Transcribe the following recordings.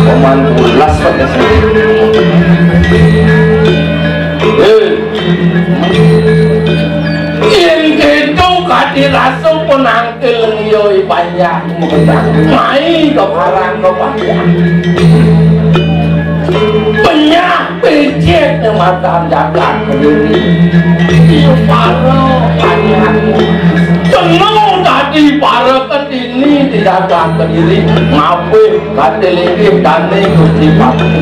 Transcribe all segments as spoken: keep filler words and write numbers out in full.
Paman bulas pakai sini. Eh. Yén kéto kadi rasa penangkil ngioi panjang. Mai keparang kepanjang. Penyah pecet matan jagat Kediri. Iya para panjang. Kena tadi para Kediri di jagat Kediri. Ngapih kate linggih dane Gusti Patih.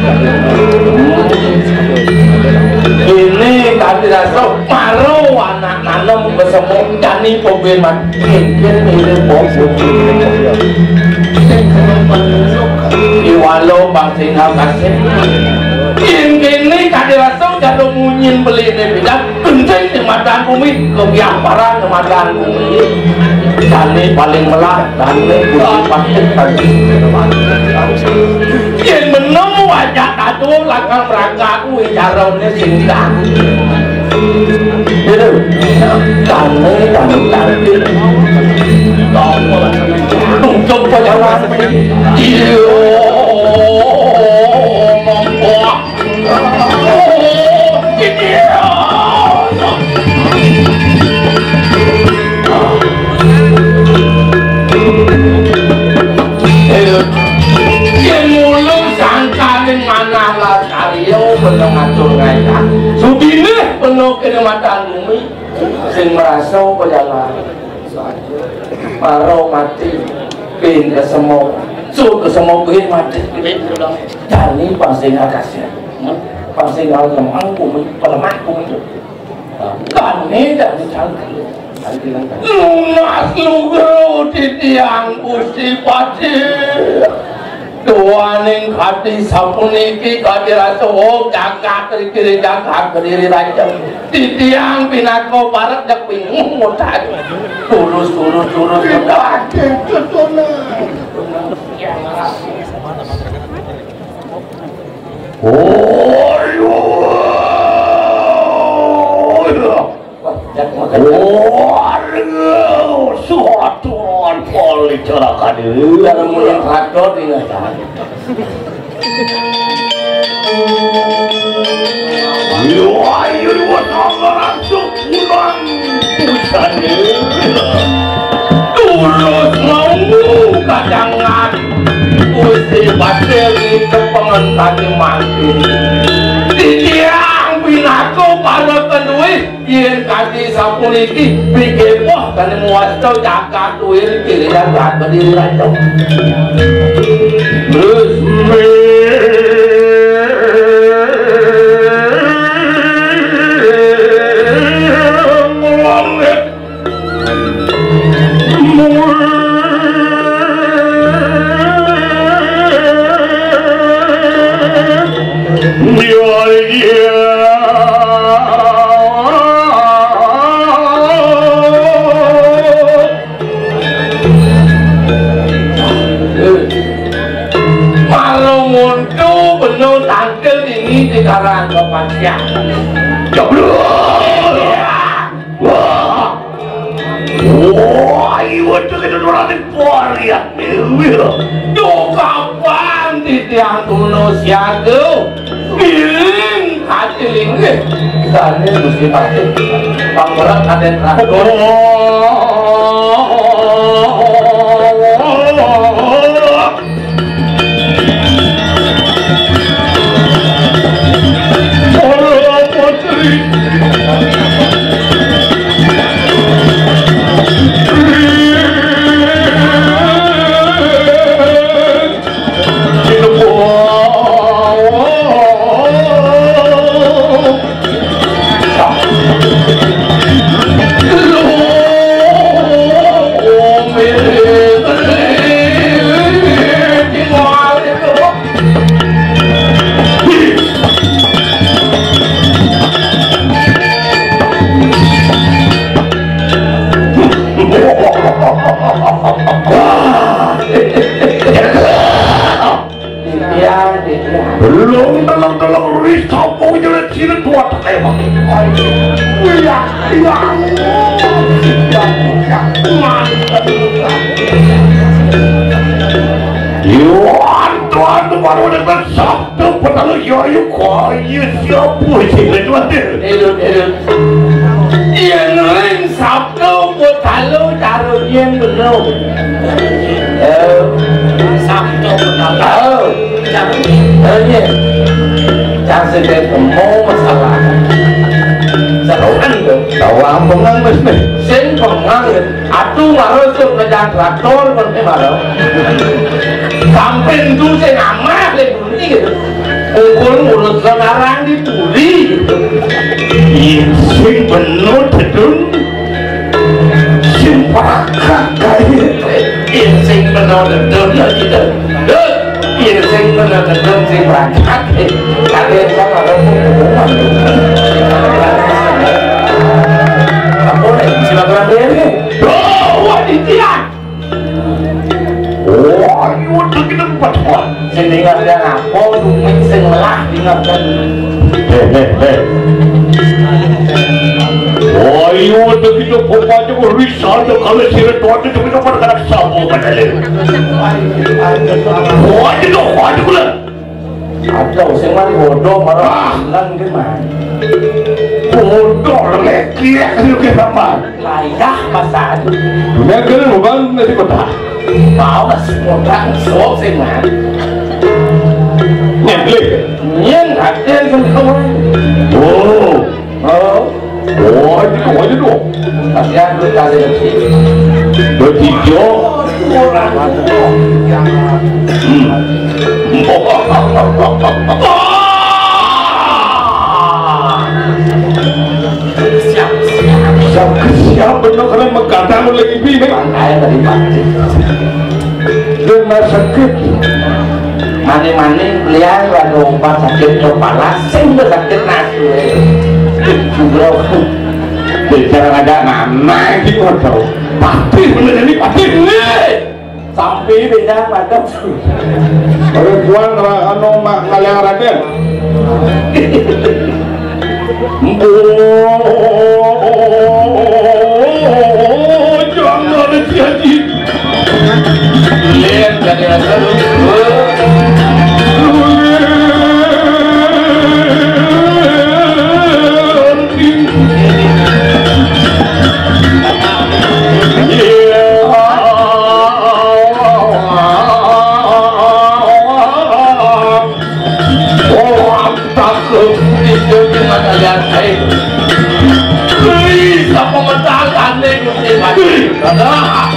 Ini kadi rasa maro anak nanem besemuk dani pembeman. Mungkin mirip bos. Iwalo bang singal kasih. Yén kéné kadi rasa jaduk munyin beline bidang, kencing di matan bumi, kegiah parang di matan bumi. Dane paling melah, dane kudu pasti tadi. Yén menemu wajah tatu, lakar merangkak, kuwi carane sing Gitu. Kamu, kamu cantik. Untuk pejalan. Iya. Mampu. Iya. Yén mulung sangkaning manah lasarya, bener ngatur ngayah. Sudine penuh kene matan bumi, sing merasa pejalan. Para mati, ping kesemo, su kesemo ping mati. Dani pasing akasya, pasing alkemang bumi, pelemah bumi. Kami dari cangkir. Nunas lugra titiang Gusti Patih. Duaning kadi sapuniki kadi rasa jagat rikiri jagat Kediri raja. Titiang pinaka paret dek bingung mutat. Turus, turus, turus, mutat. Oh, iya. Waduh, suatu poli cerakan ini. Dalam mulia rator ini. Ayo, dua sama langsung pulang. Pusane. Tulus mau kadangan. Gusti Patih kepengen kadi mangkin. Titiang pinaka para kendue. Yen kadi sapuniki, pikir poh kane muwasta jagat kuwi kirian jagat diri raja. Resmi. Malu nguntu benu tangkil ini di karang kepastian. Jeblok. Wah. Wah, iya, itu kita nurani poriat, Dewi. Duh, kapan titiang tuna siaga? Giling ati linggih. Sane Gusti Patih. Panggoran aden raga. Lung telung-telung ri sapa jeneng sira kuat kae wae. Iya, iya. Yo, antu-antu baru dengan sabda betul yo, yo, kaya siapa sih itu ada? Edun, edun. Yen ring sabda Betala cara yen bener. Eh, sabda Betala. Oh. Eh, iya. Cang sing ketemu masalah. Seruan tuh. Tawang pengang wis nih. Sing pengang. Aduh, maro sing ngejak traktor, kon maro. Sampai itu sing amah, sing bunyi gitu. Engkon ngurus larang di puri. Yen sing bener dedun, sing prakat kae. Yen sing bener dedun ya gitu. Dun, yen sing bener dedun sing prakat. Kalian kan ada pengumuman. Apa nih? Silaturahmi ini. Oh, wah, titian. Oh, ayo, udah kita empat, Pak. Sing dengar dia ngapo, dumit sing melah dengar kan. Heh, heh, heh. Oh, ayo, udah kita buka aja, risau aja, kalau sirah tuh, itu kita pada kena sapu, kan, ada. Oh, aja dong, aja, udah. Aduh, sing mari bodoh, malah Ah. Bilang ki, Mas. Bodoh, lek kiek, ayo, kita, Pak. Layah, Mas, aduh. Dunia kene bukan nasi kota. Mau, Mas, kota, sok, sing, Mas. Nyeblik. Nyen, Raden, sing, Oh. Oh. Oh, itu kok aja dong. Tapi aku kasih rezeki. Rezeki, Jo. Hmm. Siap, siap. Siap, siap, bener keren menggadang oleh ibu ini. Makanya tadi pagi. Rumah sakit. Mane-mane liyan rada umpat sakit kepala, sing sakit nasu. Jumlah bicara ngajak nama iki padha. Pati bener ini, pati ini. Sampai beda macam. Ora kuat ora anu mak ngaliang Raden. Mbok jangan jadi. Yen dadi rasa lu. Oh, ampun, itu dengan kalian, hai. Hei, sapa medalane, Gusti Patih? Dadah.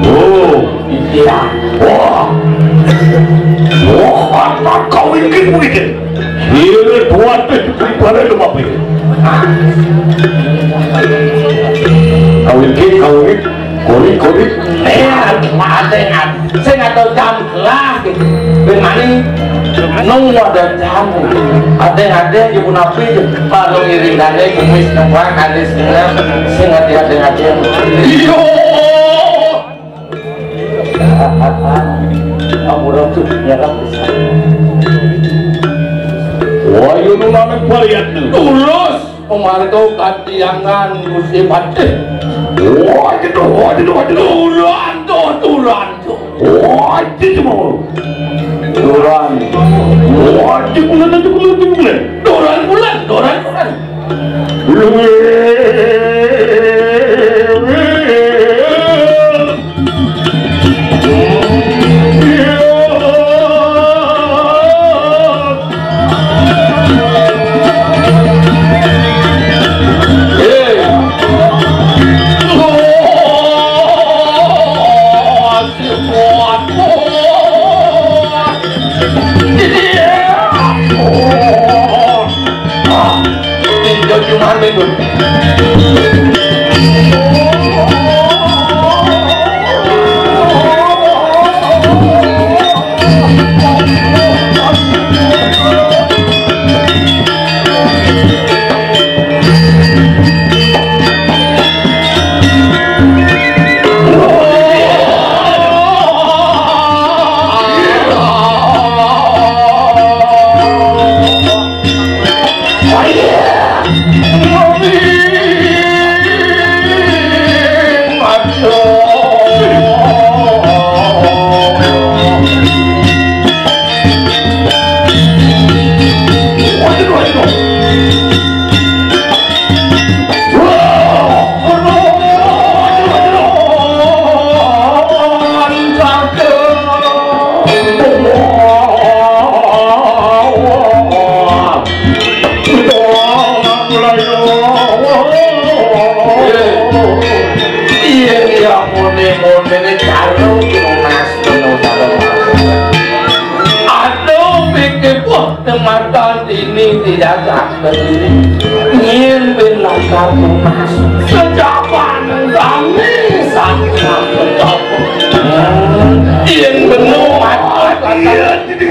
Oh, iya. Wah. Wah, apa kau ingin begitu? Sira kuwatir pribadi lho, Pak. Kawit, kawit, kori, kori. Eh, ate, ate. Sing ado jam gelas gitu. Ben mani nung ada jam. Ate, ate, ibu napi, baru iring dane, kumis nembang, ade sing, sing ate, ate, ate. Iyo. Ampura tuh nyerap pisan. Wah, yo nunane varian. Tulus, pemarga katiangan Gusti Patih. Wah, itu, wah, itu, wah, itu. Turan tuh, turan tuh. Wah, itu mau. Turan. Wah, itu bulan, itu bulan, itu bulan. Turan bulan, turan bulan. Tindak cuma itu. Yen ya muni-munine karo tunas penuh karo. Aduh, pikir, wah, tematan ini tidak akan berdiri. Nyimpin lakar tunas. Sejapan kami sangat mencapai. Yen penuh mati, iya, jadi.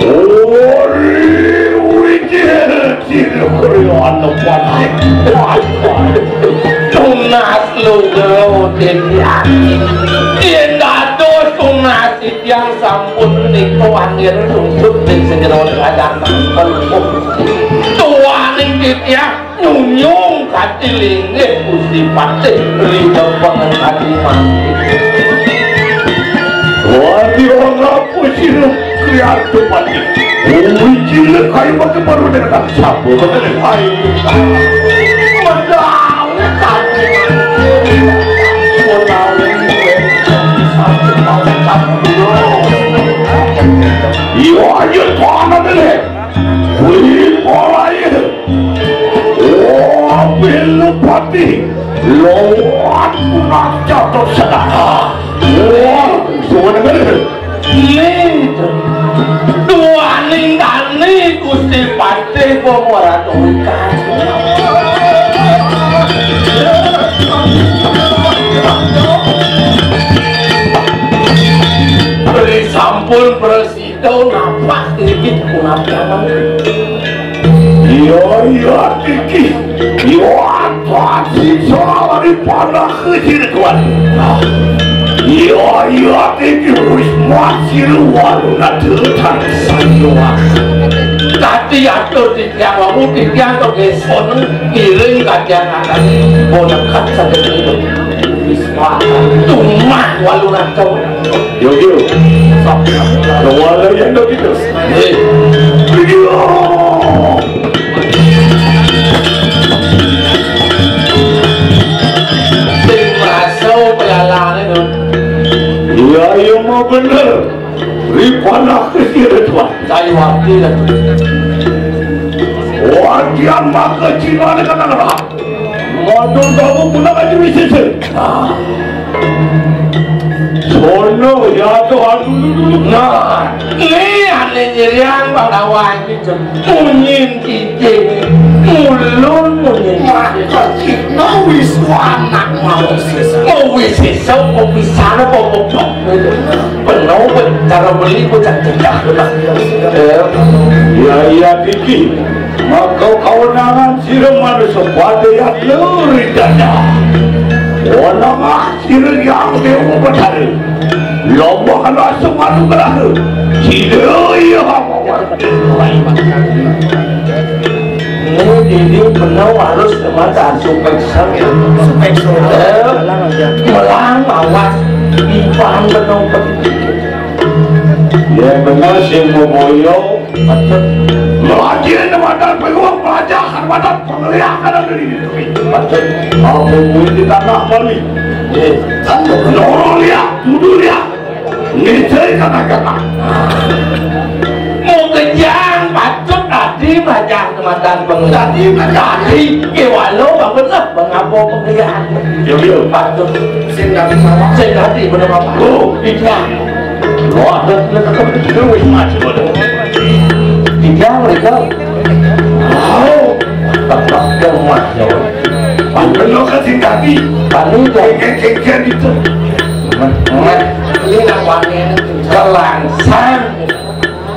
Ori wikil cirukriyana panik. Tunas lugro titiang. Yen dados tunas titiang sampun menika wangir sungsut ing sejero kadang. Tuaning titiang nyunyung kati linggih Gusti Patih ridho pengengkadi mati. Wadi ora pusir kriatu Patih. Uwi cilik kayu pakai baru dengan tak sabu. Hai. Mendawe kati. Mendawe. Iya, ayo, tanah dulu. Wih, mulai. Oh, Bélupati, lawan punah jatuh sedana. Wah, suwe denger. Nih, duaning kani Gusti Patih Pamorata Wikan. Beri sampun beres. Ito napak iki punapa? Iya, iya, iki. Iya, atas sisa lari panah kecil, Tuan. Iya, iya, iki wis masih luar nate tangsan doa. Tadi atur titiang wawu, titiang kok ngeson ngiring kajian atas bonekat saged niku. Wis, Pak. Tumah walu nate. Yo, yo. Sok. Wala yang dok itu. Hei. Yo. Sing masuk pelalane, Dun. Iya, iya, mau bener. Ripana kecil, Tuan. Saya wakil. Wajian maka Cina dengan arah. Modul kamu pun aja bisa sih. Nah. Sono ya tuh, aduh, dulu, dulu. Nah, ini ane nyeriang Pandawa iki, Jeng. Munyin kijing, mulun munyin. Maka kita wis anak mau sisa. Mau wis sisa, mau pisana, mau kebok. Penuh, cara beli, bocah cecah. Eh. Ya, iya, Diki. Maka kawenangan sira manusa pada yatna ridana. Wenangah sira yang dewa betara. Lomba kena semanugraha. Sida iya hawa. Ini dini benar harus kemata supeksa. Supeksa. Eh, melang awas. Ipan benar. Ya benar sing momoyo. Melajin mata peluang pelajar mata pengeliakan dari itu. Apa mungkin di tanah Bali? Eh, loro lihat, kudu lihat. Ngecek kata-kata. Mau kejang, patut tadi belajar kematan pengelihatan. Tadi belajar. Tadi, kewalo, bangunlah, mengapa pengelihatan? Yo, yo. Patut. Sing dadi sawah. Sing dadi bener apa? Oh, iya. Wah, ada, ada, ada, ada, wis maju, ada. Iya, mereka. Wow. Tempat rumah, ya. Bener kan sing dadi? Tadi, ya. Kayak, kayak, kayak gitu. Mas, ini namanya kelangsang.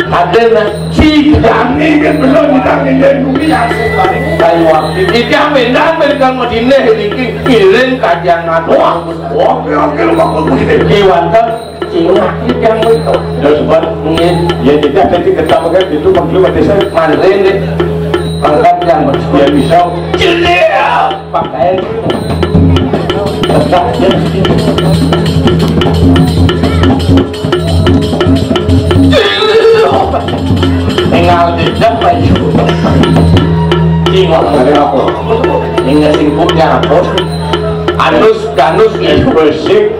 Ada nasi kami kan belum kita nginjak bumi yang sing paling. Kayu api. Iki yang bendang, bendang Madinah niki ngiring kajian anu. Wah, oke, oke, lho, Pak Guru. Iki wonten cingak iki yang itu. Ya, sebab. Nggih. Ya, kita tadi ketemu kan itu, Pak Guru, Pak Desa. Mantri, nggih. Pangkat yang bersebut. Ya, bisa. Jendela. Pakaian. Tinggal jejak baju. Tinggal ada apa? Tinggal sibuknya apa? Anus, kanus, bersih.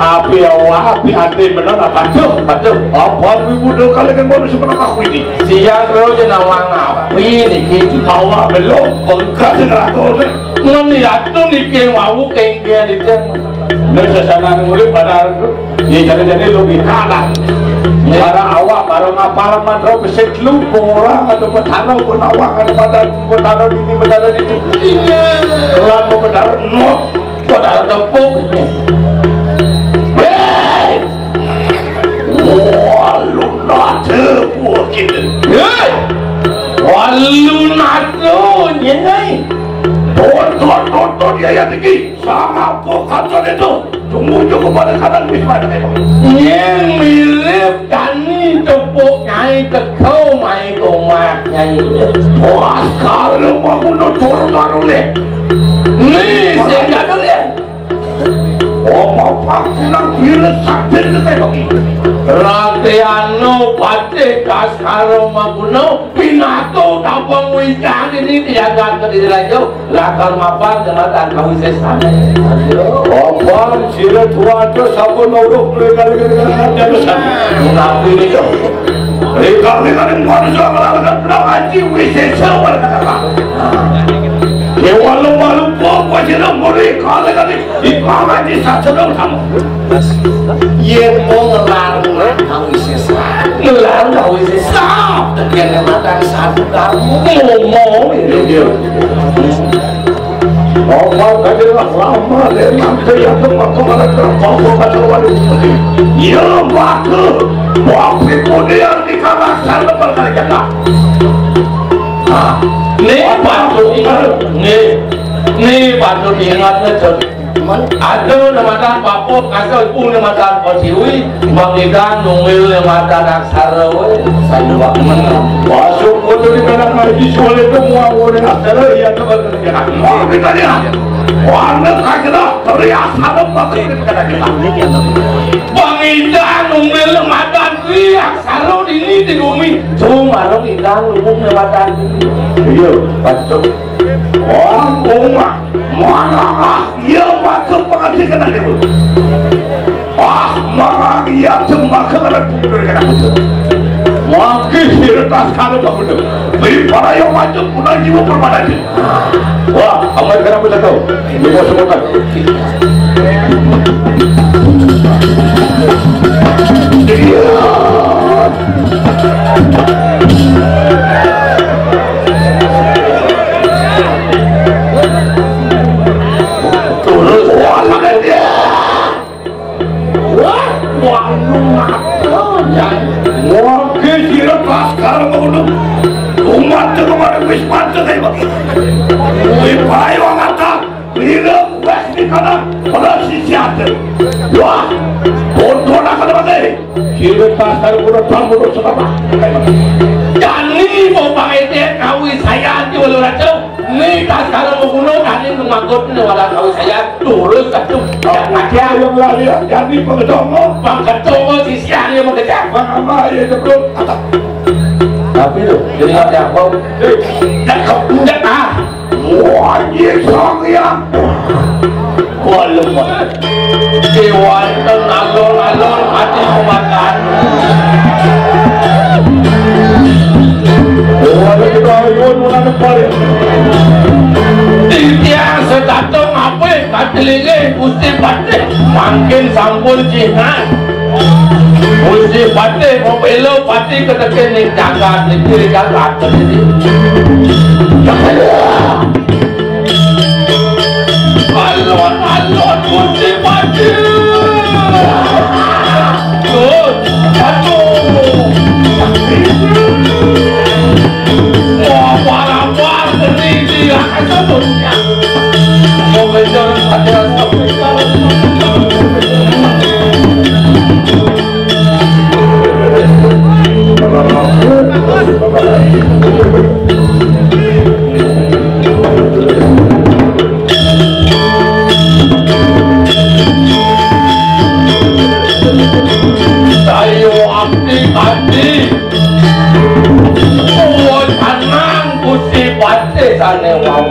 Api awak, api ati bener, aduh, aduh. Apa api muda kali kan baru sebenarnya aku ini? Siang terus je nawang api niki. Awak belum pengkas neraka ni. Ngan diatu niki wau kengke di teng. Ni sesana urip pada tu. Ye, jadi-jadi logika lah. Para awak baru ngapal mantra besik lu, orang atau petara pun awak ada pada petara ini, petara itu. Iya. Keluar petara, no. Kok tak ada tepuk? Hei! Walu nada buah kita. Hei! Walu nada, nyengai. Tonton, tonton, ya, ya, tinggi. Sama apa kata dia tu? Tunggu juga pada kadang Wisma itu. Nyeng mirip Dani tepuk nyai teko mai komat nyai. Wah, kalau mau bunuh turun baru leh. Ni, saya jadul ya. Oh, bapak pulang bila sakit ke saya bagi. Ratiano Patih Kaskara Maguna, pinato tapang wijang ini diagat ke diri raja, lakar mapan jematan kawisésan. Aduh. Bapak, sila tuan tu, siapa nuduh mereka dengan jabatan? Tapi ini tu. Rika-rika ni manusia melakukan berapa haji wisesa berkata. Dewa lumba-lumba, apa sila mereka dengan Ipang ati sasedeng sama. Yén mau ngelar kawisésan, ngelar kawisésan, tekan matan satu kamu ngomong ini dia. Apa kajilah lama deh nanti ya tempat kemana terpapa kata wali. Ya maka, waktu kemudian di kamar sana berkali-kali. Nah, ini patut ingat, ini, ini patut ingat, Cok. Ada namatan bapa kasar, ibu namatan pasiwi, Bang Idan nunggil namatan aksara, wé. Sayuwak. Masuk kota di tanah ngaji, soalnya itu mau ngomong aksara, iya, coba kerjakan. Mau kita lihat. Warna kagak teriak, salam, Bang Idan. Bang Idan nunggil namatan, iya, aksara ini di bumi. Cuma Bang Idan nunggil namatan. Iya, betul. Wah, umat, marah, iya, maka pengerti kena dia. Ah, marah, iya, cuma kena dia. Maka sirtas kalau tak benar. Beri para yang macam punah jiwa permata dia. Wah, apa yang kena betul tahu? Ini mau sebutan. Iya. Terus, wah, dia. Wah, wah, lu ngapain? Wah, kira pas sekarang mau udah. Umat tuh kemarin wis mantep kayak begini. Wih, payo ngata. Bila wis di kanan, pada sisi hati. Wah, bodoh nak kena mati. Kira pasar udah bangun udah sekolah. Jani mau pakai dia kawi saya di walau raja. Ni tak sekarang mau bunuh, jani mengagut ni walau kawi saya. Turus satu. Yang lagi yang lari, jani pengetongo. Pengetongo sisi hati mengejar. Mama ya sebelum. Tapi tu, jadi ada apa? Dah kau, dah ah. Wah, iya, sang ya. Wah, lemah. Dewan ten alon-alon mati pemakan. Wah, kita ayun menang kembali. Titiang sedatung apa? Katelinge Gusti Patih. Mangkin sampun jinak. Gusti Patih, mau bela Patih ketekin ning jagat niki, ning jagat niki. Alon-alon Gusti Patih. Aduh, aduh. Wah, parah-parah, geni dia, aduh. Sayo abdi, abdi. Kuwat anang Gusti Patih sane wau.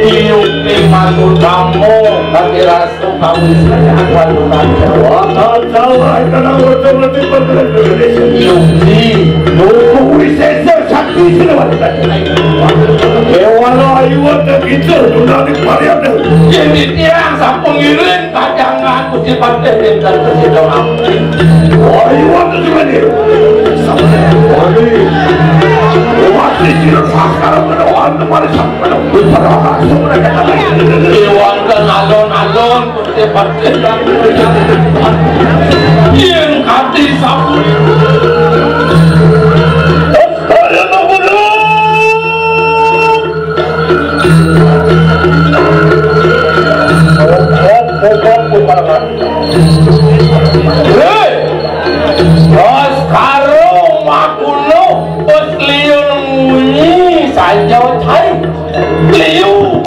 Iyuti manut kamu. Tapi rasu kamu sing akan lupa. Wah, salah, karena udah mati pada Indonesia. Yukti, nunggu wisesa sakti sini wanita. Dewa ayu ada gitu, udah di Pariaman. Jadi tiang sampun ngiring kajangan Gusti Patih dan Presiden. Wah, iya, itu juga nih. Wah, iya. Wah, di sini pasar, mana, wah, tempat di sana, mana, wah, pada orang, semua mereka kata, iya, wah, kan alon-alon, seperti yang kati sapu. Saya mau bunuh. Hei! Bos karo makuno, bos liun munyi saja, cai. Liu.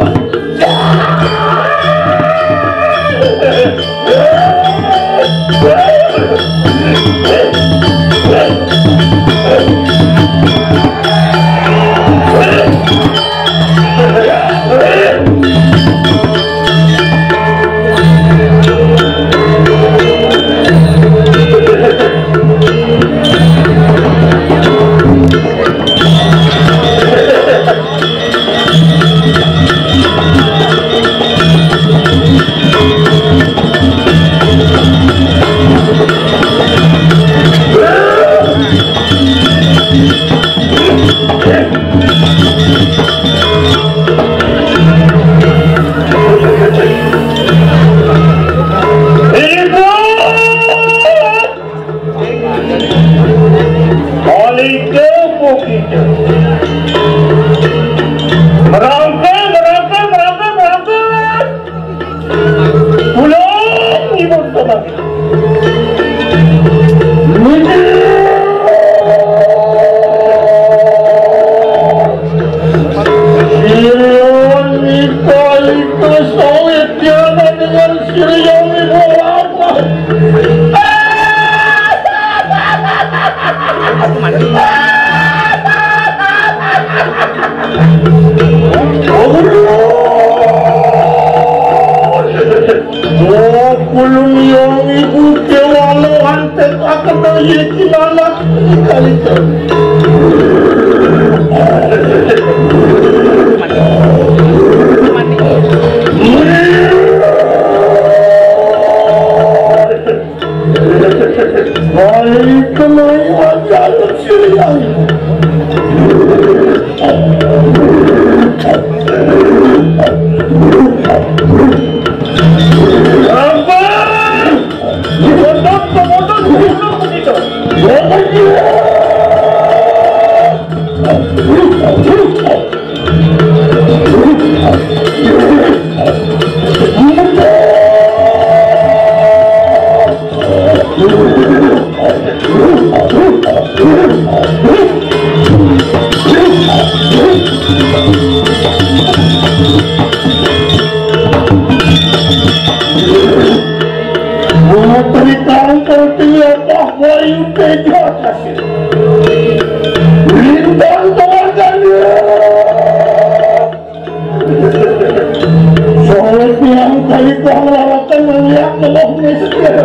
Oleh itu kita merangkak, merangkak, merangkak, merangkak. Pulang ibu teman. Sirion Mika itu solid dia dengan Sirion ibu apa? Oh, kulun yang ibu kewalo antek akan yeki anak kali. Waalaikumsalam. Apa? Dibodoh, pemodoh, dibodoh begitu. Mengutari tangkal tiap bayu tejo kasih. Lintang tawaganya. Soalnya tiang kali kau melakukan melihat Allah miskin.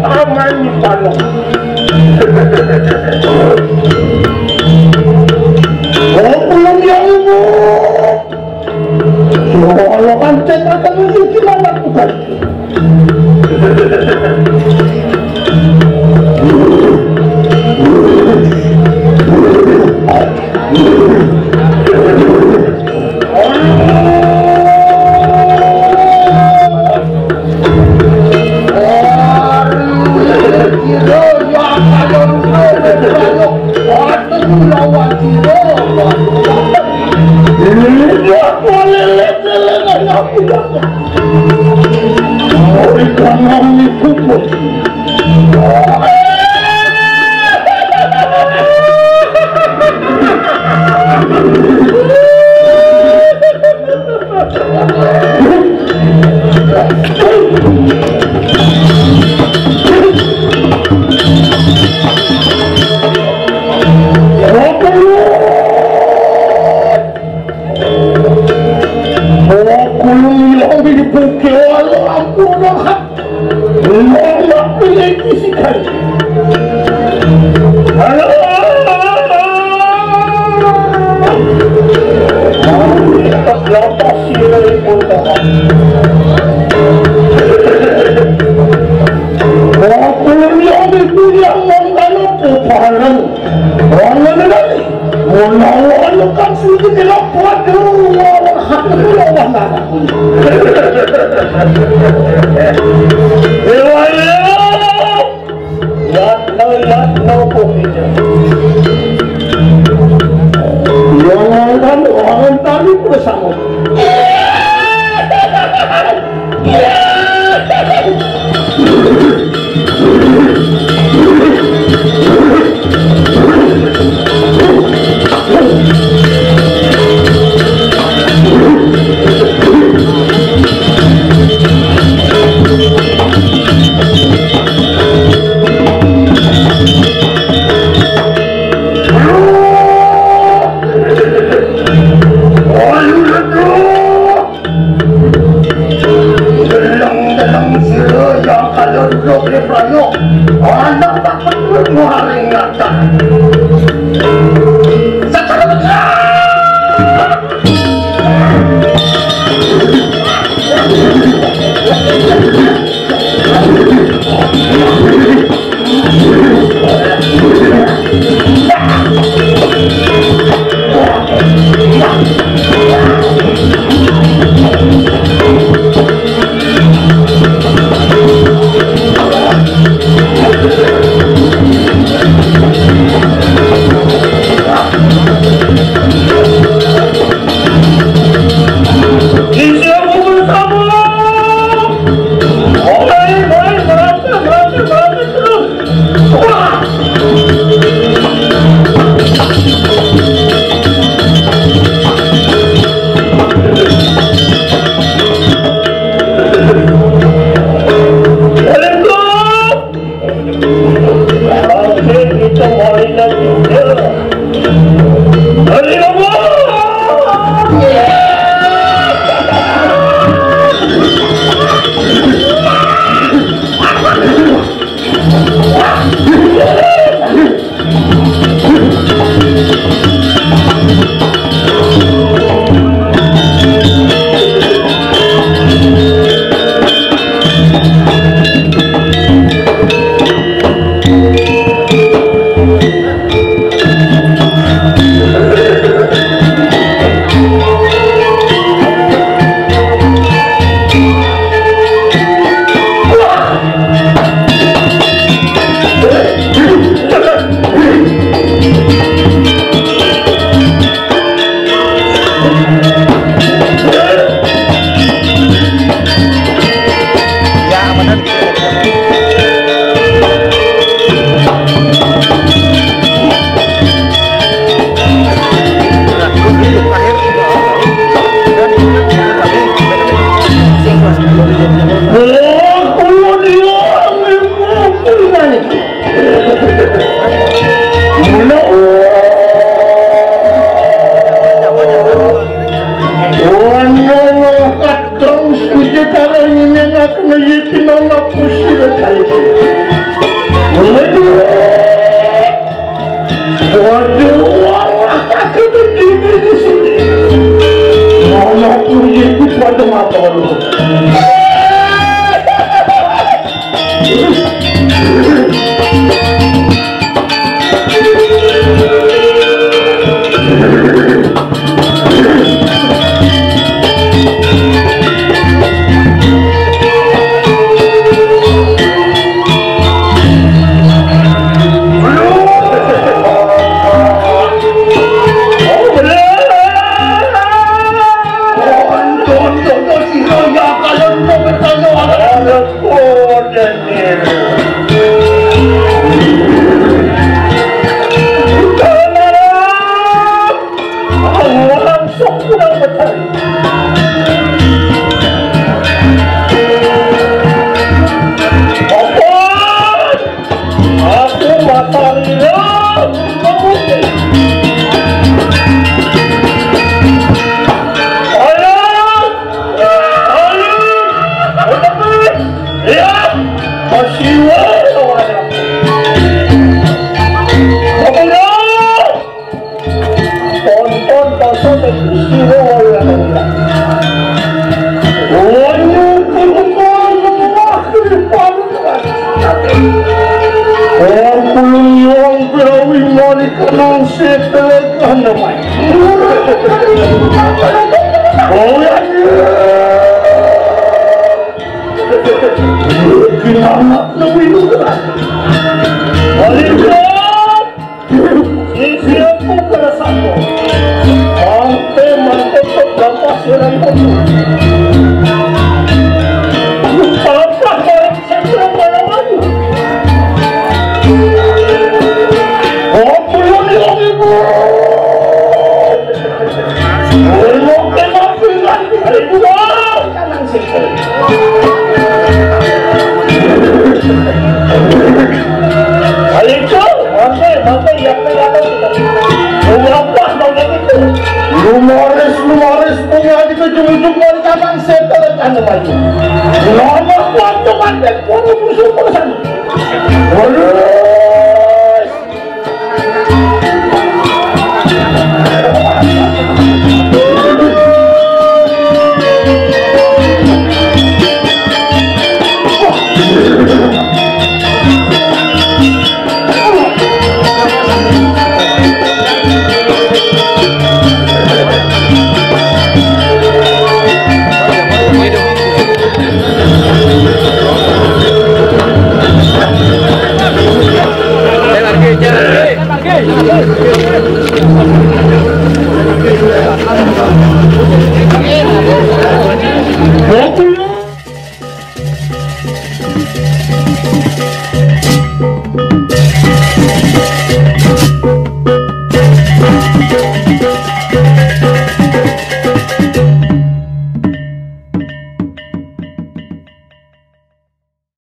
Aman di pano. Oh, belum yang ibu. Kalau kan cek akan ini gimana tuh kan? Kulung ilong di buke, walau ampun, Rohat. Ilong aku yang isikan. Halo. Terus lepas sila itu, Rohat. Kulung ilong di buke, walau ampun, Rohat. Wong ngene lho. Menawa anu kan sing kena padha wong hati kula wong ngarepku. Dewa ya. Yatno, yatno, pokoknya. Yang kan orang tadi bersama. Deleng-deleng sira yang kaya duduk di prayo. Anak tak peduli maring ngatak. Sekarang Kadang sujud karo nyenengake yekina laku sira Waduh, walah, aku berdiri di sini. Mana punya itu pada mata lu? Langsung kurang percaya. Apa? Aku mata rila, kamu ni. Ayo! Ayo! Ayo! Ya! Masih walau ada. Kamu dah! Tonton, tonton, dan isi lo, ya, ya. Wah, ini bukan lemah ke depan. Wah, kulung yang berawi mari kenang setelah nama. Oh, ya, ya. Kita nak lebih. Balik, balik. Sisi aku kerasaku. Mangke, mangke, kok gampang sirang kono. Sampah barang sing ora maju. Oh, pulang lagi, Bu. Pulang ke mati lagi, Bu. Ayo, Cuk, mangke, mangke, ya, ya, ya. Lu apa, mangke itu? Lu Morris, lu Morris, punya di ujung-ujung dari kanan, setel kanan lagi. Nomor kuat tuh, mangke, kuat musuh kosan. Waduh.